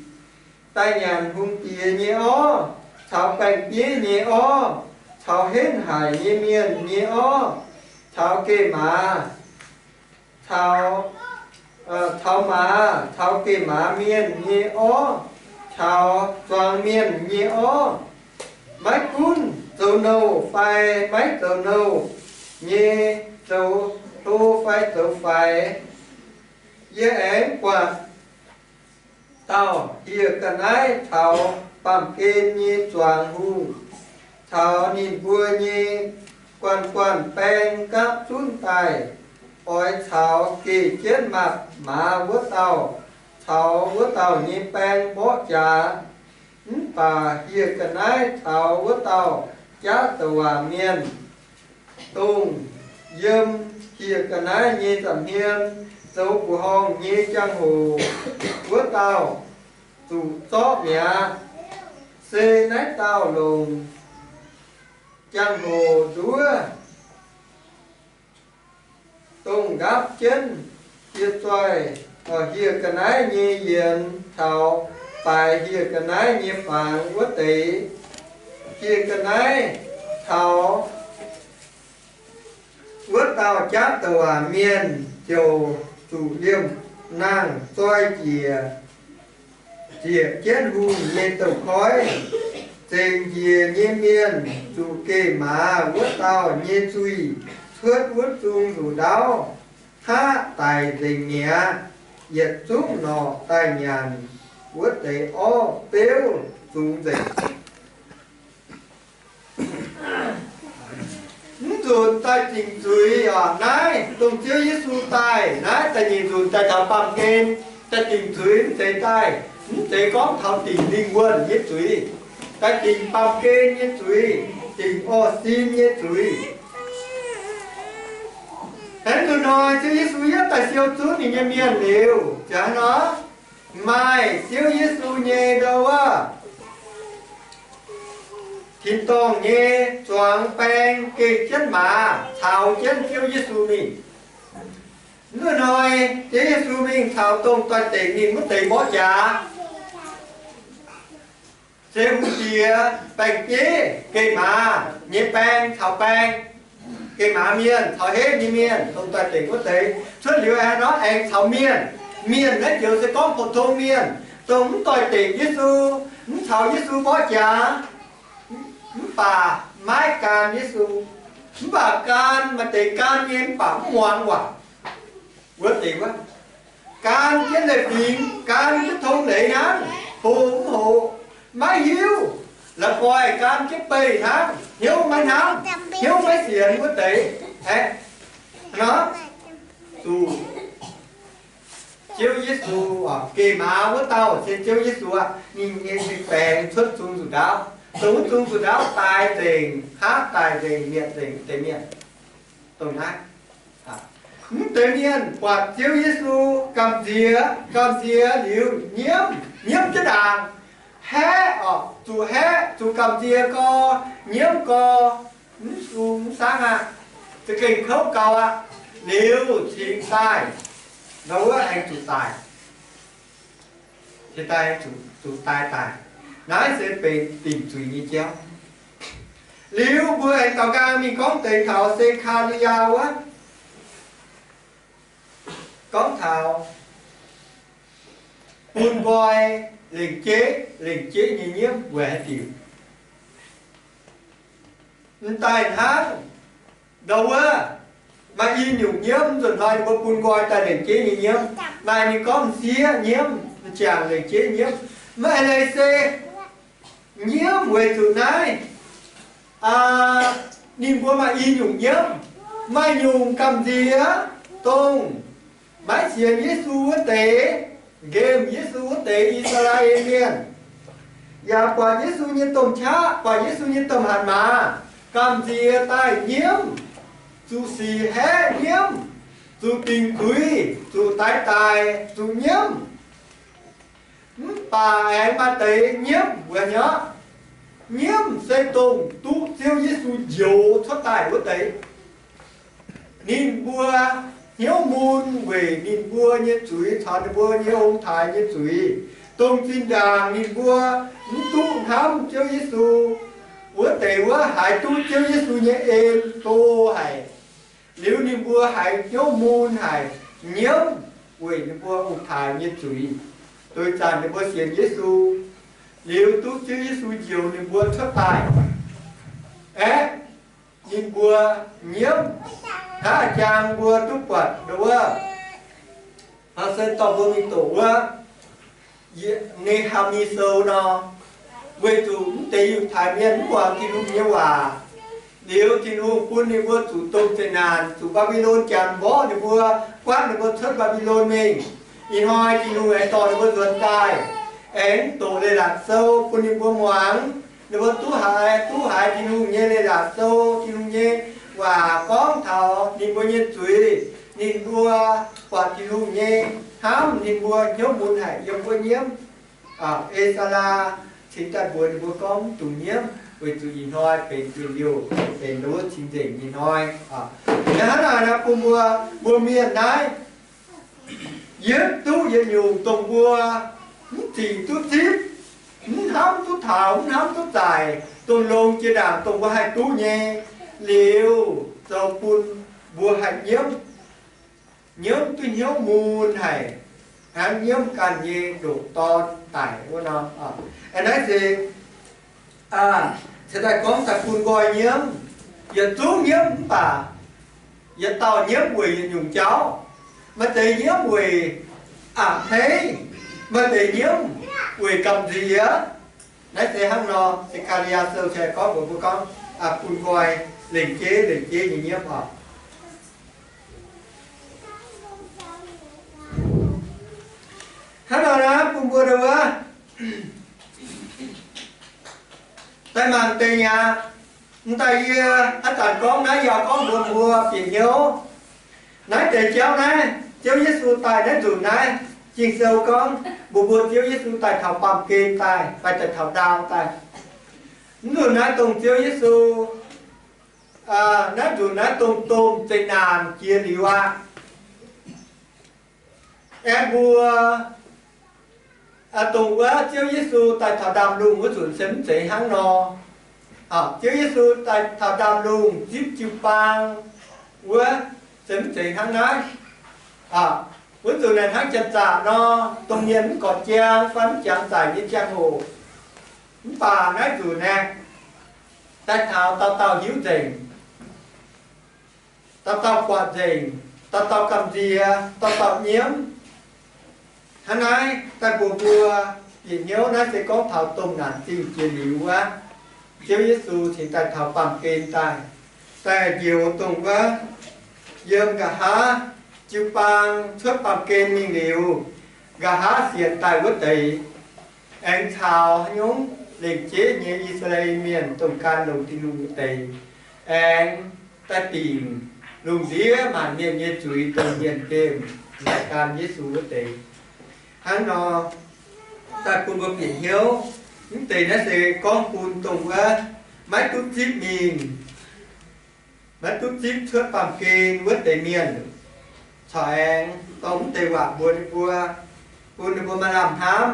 daaih nyanc hungh diex nyei orv, caux baeng-bieiv nyei orv, caux henv haic nyei mienh nyei orv, caux geh maaz, caux, caux maaz, caux geh maaz mienh nyei orv, caux zuangx mienh nyei orv. Maiv gunv zoux nouh fai maiv zoux nouh nyei, zoux hlo fai zoux faix, yie aengx buatc dauh hieh ga'naaiv taux baamh gen nyei zuangx hungh caux ninh mbuo nyei guanh guanh baeng gapv zunv daaih, oix caux geh jienv maaz wuov dauh taux wuov dauh nyei baeng mborqv jaax. Mv baac hieh ga'naaiv taux wuov dauh jaav douc waac mienh, dongh yiem hieh ga'naaiv nyei nza'hmien zoux mbuoqc horngh nyei jangx-hoc wuov dauh zuqc zorqv mi'aqv. Se naaiv dauh longc jangx-hoc nduov, dongh nqaapv jienv hieh zoih, hieh ga'naaiv nyei yienx taux baaix hieh ga'naaiv nyei fangx wuov deix. Hieh ga'naaiv taux wuov dauh jaav douc waac mienh ziouc zuqc liemh nangh zoi njiec, ziec jienv hungh nyei douz-koiv. Zengc njiec nyei mienh zuqc geh maaz wuov dauh nyei zuiz cuotv wuov zung nzuqc ndaauv, hnaqv daic nzengc mi'aqv. Yietc zungv norqc daaih nyanc wuov deix orv beuv zungx nzengc. Mv nzunc daaih dingc zuiz oc. Naaiv dongh Ziouv Yesu daaih naaiv da'nyeic nzunc daaih taux baamh gen daaih dingc zuiz mv zeiz daaih, mv zeiz gorngv taux dingc lingh wuonh nyei zuiz. Daaih dingc baamh gen nyei zuiz, dingc orv sin nyei zuiz. Aengx nzunc hnoi Ziouv Yesu yaac daaih siou zunv ninh nyei mienh liuz, ziouc hnangv nor, maaih Ziouv Yesu nyei ndo wuov tin-dorngh nyei zuangx baeng geh jienv maaz caux jienv Ziouv Yesu mingh. Nzunc hnoi Ziouv Yesu mingh caux dongh doix-dekc ninh wuov deix mborqv jaax, se hungh diex baeng-bieiv geh maaz nyei baeng caux baeng, geh maaz mienh caux henv nyei mienh, dongh doix-dekc wuov deix. Cuotv liuz aengx nor aengx caux mienh. Mienh naaiv joux se gorngv pou-tong mienh, dongh mv doix-dekc Yesu, mv caux Yesu mborqv jaax, mv baac maiv gan Yesu. Mv baac gan maaih deix gan nyei mv baac mv muangx waac. Wuov deix wuov, gan jienv leiz-fingx, gan jienv tong leiz hnangv, hoqc mv hoqc, maiv hiuv. La'guaih gan jienv beih hnangv, hnyouv maiv hnamv, hnyouv maiv sienx wuov deix. Aeqv, nor, zuqc Ziouv Yesu, geh maaz wuov dauh se Ziouv Yesu aqv. Ninh nyei baengx cuotv zung nzuqc ndaauv, dongh wuov zung nzuqc ndaauv daaih nzengc, hnaqv daaih nzengc, mietc nzengc deix mienh. Dongh naaiv, mv deix mienh buatc Ziouv Yesu gamh nziex, gamh nziex liuz nyiemv, nyiemv jienv ndaangc, haeqv oc, zuqc haeqv, zuqc gamh nziex gau, nyiemv gau, mv sung mv saangv aqv, za'gengh kouv gau aqv. Liuz cingx daaih, nor wuov aengx zuqc daic. Cingx daaih zuqc, zuqc daaih daic. Naaiv se benx dingc zuiz nyei jauv. Liuz mbuo aengx daaux nqaang mingh gorngv deix taux Se^kaa^li^yaa wuov, gorngv taux bun nqoi lengc jeiv, lengc jeiv nyei nyiemv weic haaix diuc. M'daaih hnangv ndau wuov, maaih i nyungc nyiemv, nzunc hnoi ninh mbuo bun nqoi daaih lengc jeiv nyei nyiemv. Maaih ninh gorngv m'sieqv nyiemv, m'jangc lengc jeiv nyiemv. Maaih leiz se nyiemv weic zuqc naaiv, ninh mbuo maaih i nyungc nyiemv. Maaih nyungc gamh nziex dongh maiv sienx Yesu wuov deix, nqemh Yesu wuov deix I^saa^laa^en Mienh, yaac buatc Yesu nyei domh qaqv, buatc Yesu nyei domh hatc maaz, gamh nziex daaih nyiemv, zuqc sic haeqv nyiemv, zuqc dingc zuiz, zuqc daix daic, zuqc nyiemv. Mv baac aengx maaih deix nyiemv wuov nyei orqv. Nyiemv se dongh duqv Ziouv Yesu njoux cuotv daaih wuov deix. Ninh mbuo hnyouv mun weic ninh mbuo nyei zuiz caux ninh mbuo nyei ong-taaix nyei zuiz, dongh zinh ndaangc ninh mbuo mv duqv hnamv Ziouv Yesu wuov deix wuov, haiz duqv Ziouv Yesu nyei en go haic. Liuz ninh mbuo haiz hnyouv mun haic, nyiemv weic ninh mbuo ong-taaix nyei zuiz. Doix zanc ninh mbuo sienx Yesu, liuz duqv Ziouv Yesu njoux ninh mbuo cuotv daaih. Aeqv, ninh mbuo nyiemv. Hnangv jang mbuo duqv buatc wuov, haaix se dorh mbuo mingh doqc wuov Ne^haa^mi Sou nor, weic zuqc mv deix Yiutai Mienh mv muangx Tin-Hungh nyei waac, liuz Tin-Hungh bun ninh mbuo zuqc domh zeqc naanc, zuqc Mbaa^mbi^lon janx mborqv ninh mbuo, guaatv ninh mbuo cuotv Mbaa^mbi^lon mingh. Ih hnoi Tin-Hungh aengx dorh ninh mbuo nzuonx daaih, aengx doqc leiz-latc sou bun ninh mbuo muangx. Ninh mbuo duqv haiz, duqv haiz Tin-Hungh nyei leiz-latc sou, Tin-Hungh nyei waac gorngv taux ninh mbuo nyei zuiz. Ninh mbuo buatc Tin-Hungh nyei hnamv, ninh mbuo hnyouv mun haic yiem wuov nyiemv. E^saa^laa cingx daaih mbuox ninh mbuo gorngv mv dungx nyiemv, weic zuqc ih hnoi benx diuh liouh, benx wuov cing-nzengc nyei hnoi. Hnangv naaic bun mbuo, mbuo mienh naaiv yietv duqv yietc nyungc dongh mbuo mv zic duqv zipv, mv hnamv duqv taux, mv hnamv duqv zaaic, dongh longx jiex ndaangc dongh mbuo haih duqv nyei liuz, zoux bun mbuo haih nyiemv, nyiemv duqv hnyouv mun haic, hnangv nyiemv ganh nyei ndoqc dorn daic wuov nor. Naaiv se cingx daaih gorngv daaih bun nqoi nyiemv. Yietc zungv nyiemv mv baac yietc dauh nyiemv weic yietc nyungc jauv. Maaih deix nyiemv weic a'hneiv, maaih deix nyiemv weic gamh nziex. Naaiv se hnangv nor, Se^kaa^li^yaa Sou se gorngv mbuox mbuo gorngv bun nqoi lengc jeiv lengc jeiv nyei nyiemv oc. Hnangv nor naaiv bun mbuo ndau wuov daaih mangc deix aqv. M'daaih yie aav zanc gorngv naaiv yaac gorngv mbuox mbuo bieqc hnyouv. Naaiv deix jauv naaiv, Ziouv Yesu daaih naaiv nzunc naaiv, Ging-Sou gorngv mbuox mbuo Ziouv Yesu daaih taux baamh gen daaih fai daaih taux ndau daaih. Mv nzunc naaiv dongh Ziouv Yesu, naaiv nzunc naaiv dongh domh zeqc naanc jiex liuz aqv. Aengx mbuo dongh wuov Ziouv Yesu daaih taux ndaamv-lungh wuov nzunc se mv zeiz hnangv nor. Ziouv Yesu daaih taux ndaamv-lungh zipv jiu-baang wuov se mv zeiz hnangv naaiv. Wuov nzunc naaiv hnangv janx-zaqc nor, dongh mienh mv gorqv-jang fai mv jangx zaic nyei ziangh hoc. Mv baac naaiv nzunc naaiv daaih taux dauh dauh hiuv nzengc, dauh dauh buatc nzengc, dauh dauh gamh nziex, dauh dauh nyiemv. Hnangv naaiv daaih mbuox mbuo bieqc hnyouv naaiv se gorngv taux domh naanc zingh jiex liuz wuov, Ziouv Yesu cingx daaih taux baamh gen daaih, daaih njoux dongh wuov yiem nqa'haav jiu-baang cuotv baamh gen mingh liuz, nqa'haav sienx daaih wuov deix, aengx caux haaix nyungc lengc jeiv nyei I^saa^laa^en Mienh, dongh gan longx Tin-Hungh wuov deix, aengx daaih dingc lungh ndiev maanc mienh nyei zuiz, dongh mienh gemh gan Yesu wuov deix. Hnangv nor, daaih bun mbuo bieqc hnyouv, mv deix naaiv se gorngv bun dongh wuov maiv duqv zipv mingh, maiv duqv zipv cuotv baamh gen wuov deix mienh, corc aengx dongh mv deix waac mbuox ninh mbuo, bun ninh mbuo maaih lamh hnamv.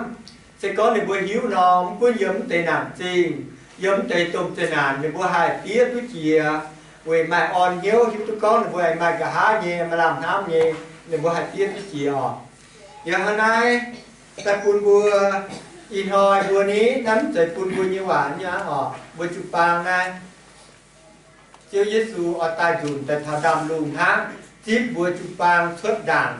Se gorngv ninh mbuo hiuv nor, mv gunv yiem mv deix naanc zingh, yiem mv deix domh zeqc naanc, ninh mbuo haih diev duqv jiex, weic maaih orn hnyouv hiuv duqv gorngv ninh mbuo aengx maaih nqa'haav nyei, maaih lamh hnamv nyei, ninh mbuo haih diev duqv jiex oc. Yiem hnangv naaiv, daaih bun mbuo ih hnoi mbuo ni, naaiv mv zeiz bun mbuo nyei waac nyei aqv oc. Mbuo jiu-baang naaiv, Ziouv Yesu oix daaih nzunc daaih taux ndaamv-lungh hnangv, zipv mbuo jiu-baang cuotv ndaangc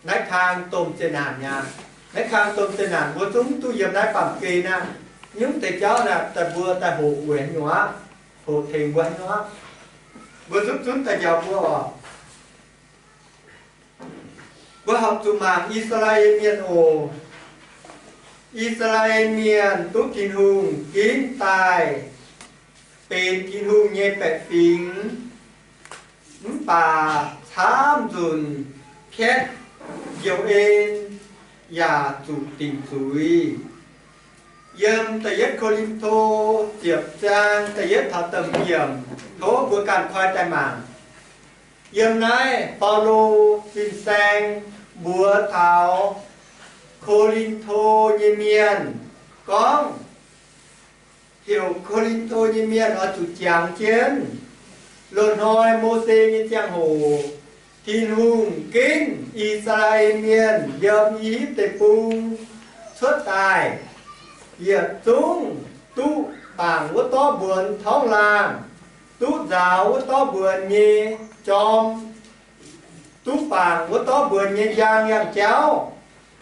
naaiv kang domh zeqc naanc mi'aqv. Naaiv kang domh zeqc naanc mbuo zungv duqv yiem naaiv baamh gen aqv. Nyungc deix jauv naaic daaih mbuo daaih hoqc weic haaix nyungc aqv? Hoqc tengx mbuo haaix nyungc aqv? Mbuo zungv zunv daaih njaaux mbuo oc. Mbuo horpc zuqc mangc I^saa^laa^en Mienh oc. I^saa^laa^en Mienh duqv Tin-Hungh ginv daaih benx Tin-Hungh nyei baeqc fingx, mv baac camv nzunc pietv njoux en yaac zuqc dingc zuiz. Yiem da'yietv Ko^lin^to ziepc zaang da'yietv taux da'yiemc, tov mbuo ganh koi daaih mangc. Yiem naaiv Baulo fin-saeng mbuox taux Ko^lin^to nyei mienh gorngv, heuc Ko^lin^to nyei mienh oix zuqc jangx jienv loz-hnoi Mose nyei ziangh hoc, Tin-Hungh ginv I^saa^laa^en Mienh yiem I^yipv Deic-Bung cuotv daaih, yietc zungv duqv bangc wuov dorv mbuonx torngv laangh, duqv nzaaux wuov dorv mbuonx nyei jorm, duqv bangc wuov dorv mbuonx nyei njang yangh jauv,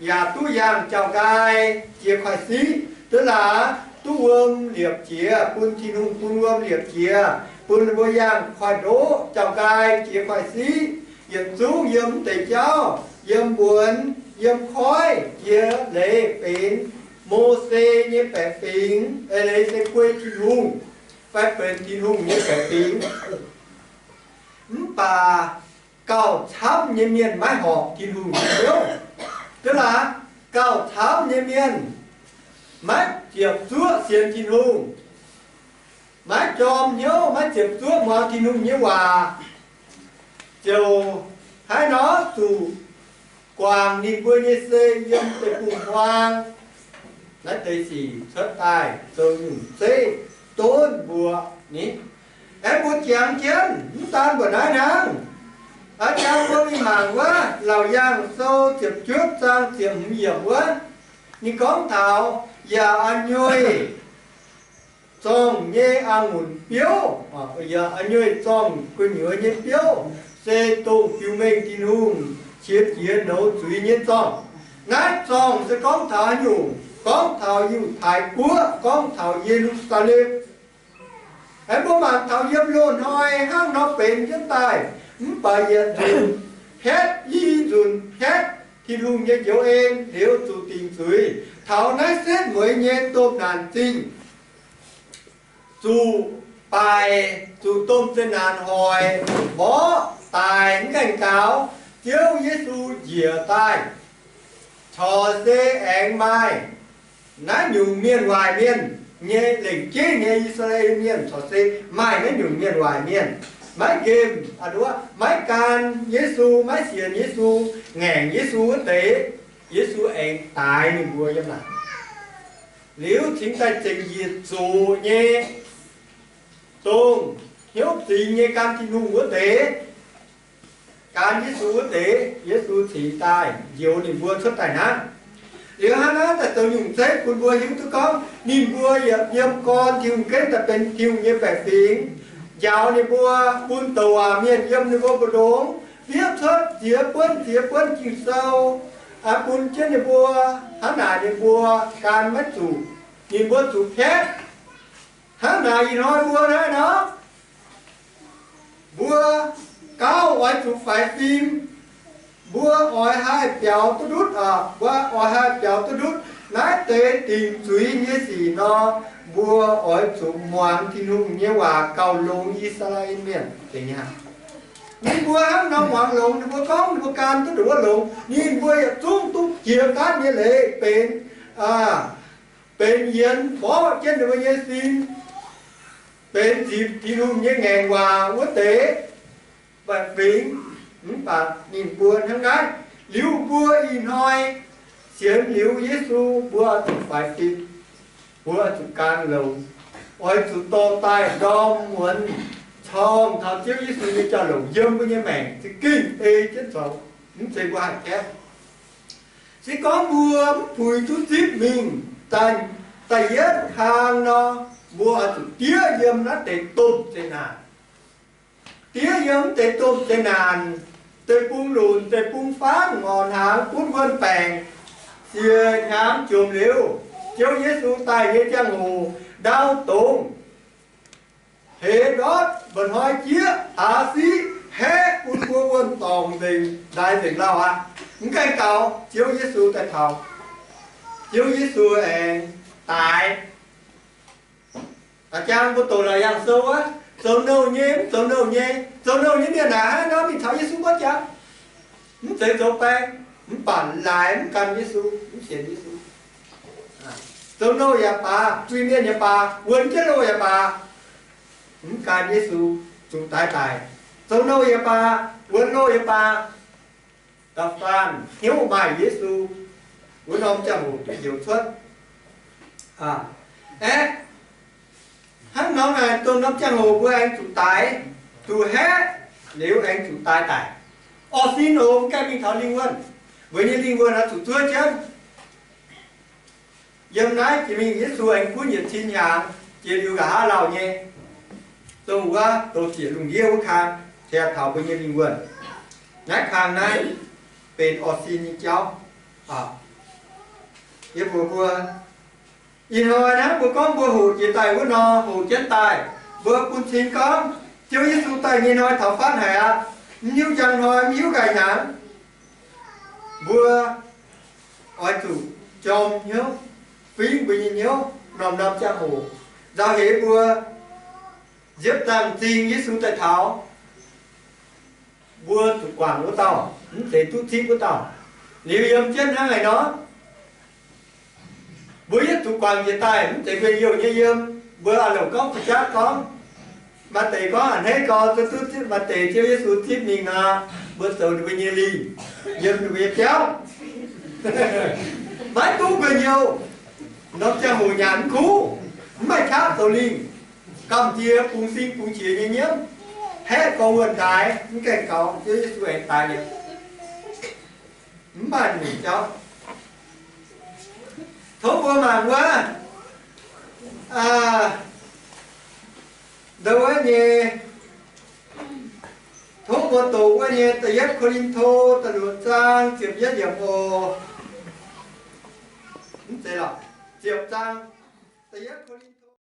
yaac duqv yangh jauv-nqaai jiex kuaaiv siqv. Duqv laaix duqv wuom liepc jiex, bun Tin-Hungh bun wuom liepc jiex, bun ninh mbuo yangh kuaaiv ndoqv jauv-nqaai jiex kuaaiv siqv. Yietc zungv yiem mv deix jauv, yiem mbuonx yiem koiv jiex leiz benx Mose nyei baeqc fingx, eix leiz se guei Tin-Hungh fai benx Tin-Hungh nyei baeqc fingx. Mv baac gauh camv nyei mienh maiv horpc Tin-Hungh nyei hnyouv. Duqv laaix, gauh camv nyei mienh maiv ziepc zuoqv sienx Tin-Hungh, maiv jorm hnyouv, maiv ziepc zuoqv muangx Tin-Hungh nyei waac, ziouc haaix nor zuqc guangc ninh mbuo nyei sei yiem deic-bung-huaang. Naaiv deix sic cuotv daaih zoux nyungc zeiv donv mbuo ni. Aengx mbuo jangx jienv mv daan mbuo naaiv hnangv. Aa jang mbuo mingh mangc wuov Laauc Yaangh Sou ziepc juov zaang ziepc hmz yiemc wuov, ninh gorngv taux yaac a'nyuoih zorngh nyei a'ngunc biouv, yaac a'nyuoih zorngh gu'nyuoz nyei biouv, se dongh biux mengh Tin-Hungh qiex jiez nouz zuiz nyei zorngh. Naaiv zorngh se gorngv taux haaix nyungc? Gorngv taux Yiutai Guoqv, gorngv taux Ye^lu^saa^lem. Aengx mbuo mangc taux yiem loz-hnoi hnangv nor benx jienv daaih, mv baac yietc nzunc pletv, i nzunc pletv, Tin-Hungh nyei njoux en liuz zuqc dingc zuiz. Taux naaiv setv mueiz nyei domh naanc zingh zuqc baaic, zuqc domh zeqc naanc hoic, mborqv, daic, mv gaengh gaux, Ziouv Yesu njiec daaih, corc se aengx maaih naaiv nyungc mienh waaic mienh nyei lengc jeiv nyei I^saa^laa^en Mienh, corc se maaih naaiv nyungc mienh waaic mienh, maiv nqemh, maiv gan Yesu, maiv sienx Yesu, ngaengc Yesu wuov deix, Yesu aengx daix ninh mbuo yiem naaic. Liuz cingx daaih zengc yietc zuqc nyei, dongh hnyouv zingx nyei gan Tin-Hungh wuov deix, gan Yesu wuov deix, Yesu cingx daaih njoux ninh mbuo cuotv daaih hnangv. Liuz hnangv naaiv daaih zoux nyungc zeiv bun mbuo hiuv duqv gorngv ninh mbuo yaac yiem gorn Tin-Hungh jienv daaih benx Tin-Hungh nyei baeqc fingx, njaaux ninh mbuo, bun douc waac mienh yiem ninh mbuo mbu'ndongx fiev cuotv ziex buonv ziex buonv Ging-Sou, bun jienv ninh mbuo, hnangv naaic ninh mbuo gan maiv zuqc, ninh mbuo zuqc pletv. Hnangv naaic ih hnoi mbuo naaiv nor, mbuo gauh oix zuqc faix fim. Mbuo oix haih biaux duqv ndutv aqv. Mbuo oix haih biaux duqv ndutv naaiv deix dingc zuiz nyei sic nor, mbuo oix zuqc muangx Tin-Hungh nyei waac gauh longx I^saa^laa^en Mienh. Ninh mbuo hnangv nor muangx longx, ninh mbuo gorngv ninh mbuo gan duqv ndongc wuov longx, ninh mbuo yietc zungv duqv jiex gaatv nyei leiz benx, benx yienx mborqv jienv ninh mbuo nyei sin, benx nzipc Tin-Hungh nyei ngaengc waac wuov deix baeqc fingx. Mv baac ninh mbuo hnangv naaiv, liuz mbuo ih hnoi sienx liuz Yesu, mbuo oix zuqc faix fim, mbuo oix zuqc gan longx, oix zuqc dorh daaih ndorm muonz corng taux Ziouv Yesu nyei jauv-louc yiem mbuo nyei maengc za'gengh ei jienv zoux. Mv zeiz mbuo haih gaeqv. Se gorngv mbuo mv puix duqv zipv mingh da'yietv kang nor, mbuo oix zuqc diev yiem naaiv deix domh zeqc naanc. Diev yiem deix domh zeqc naanc, deic-bung-lunc, deic-bung-fangv, ngorc hnaangx, gunv wuonh baengc, siec hnyangx jomc liuz, Ziouv Yesu daaih nyei ziangh hoc, ndau dongz Helotv mba'hnoi jieqv aav siqv haeqv bun mbuo wuonh dorngc nzengc, ndaix nzengc lauh aqv. Mv gaengh gaux, Ziouv Yesu daaih taux. Ziouv Yesu aengx daix. A'jang mbuo doqc Laauc Yaangh Sou wuov, zoux nouh nyei, mv zoux nouh nyei. Zoux nouh nyei mienh naaic hnangv nor mingh caux Yesu mborqv jangx. Mv zeiz zoux baeng, mv baac laaix mv gan Yesu, mv sienx Yesu. Zoux nouh yaac baac, zuiz-mienh yaac baac, wuonx jienv loh yaac baac, mv gan Yesu, zuqc daix daic. Zoux nouh yaac baac, wuonx loh yaac baac, da'faanh hnyouv maaih Yesu, wuov norm ziangh hoc duqv njoux cuotv. Aeqv, hnangv nor naaic, dongh norm ziangh hoc mbuo aengx zuqc daix, zuqc haeqv, liuz aengx zuqc daix daic. Orqv sin oc, mv gaengh mingh taux lingh wuonh. Mbuo nyei lingh wuonh oix zuqc zuov jienv. Yiem naaiv jiex mingh Yesu aengx gunv yietc cin hnyangx, jiex liuz nqa'haav lauh nyei, dongh wuov douz zieqc lungh ndiev wuov kang, cingx taux mbuo nyei lingh wuonh. Naaiv kang naaiv benx orqv sin nyei jauv. Yie mbuox mbuo, ih hnoi naaiv mbuo gorngv mbuo hoqc jiex daaih wuov nor, hoqc jienv daaih, mbuo bun cing gorngv Ziouv Yesu daaih nyei hnoi taux fatv haic aqv. Mv hiuv njang hnoi, mv hiuv nqaai hnyangx. Mbuo oix zuqc jorm hnyouv, fingv mbuo nyei hnyouv norm-norm ziangh hoc, nzauh heix mbuo nziepv zaangh m'zing Yesu daaih taux, mbuo zuqc guangc wuov dauh, mv zeiz duqv zipv wuov dauh. Liuz yiem jienv hnangv haaix nor, mbuo yietv zuqc guangc njiec daaih, mv zeiz mbuo youh nyei yiem. Mbuo a'louc gorngv ga'jatv gorngv, maaih deix gorngv a'hneiv gau, duqv duqv zipv, maaih deix Ziouv Yesu zipv mingh nor, mbuo zoux ninh mbuo nyei lingh, yiem ninh mbuo nyei biauv. Maiv duqv mbuo youh. Norm ziangh hoc nyanc mv kuv, mv maaih qaqv zoux lingh, gamh nziex bungx sing bungx qiex nyei nyiemv, haeqv gorx wuonh daaix, mv gaengh gaux Ziouv Yesu aengx daaih liuz, mv maaih nyungc jauv. Tov mbuo mangc wuov, aa, ndo wuov nyei, tov mbuo doqc wuov nyei da'yietv Ko^lin^to da'luoqc zaang ziepc yietv yiemc oc. Mv zeiz lorqc, ziepc zaang, da'yietv Ko^lin^to.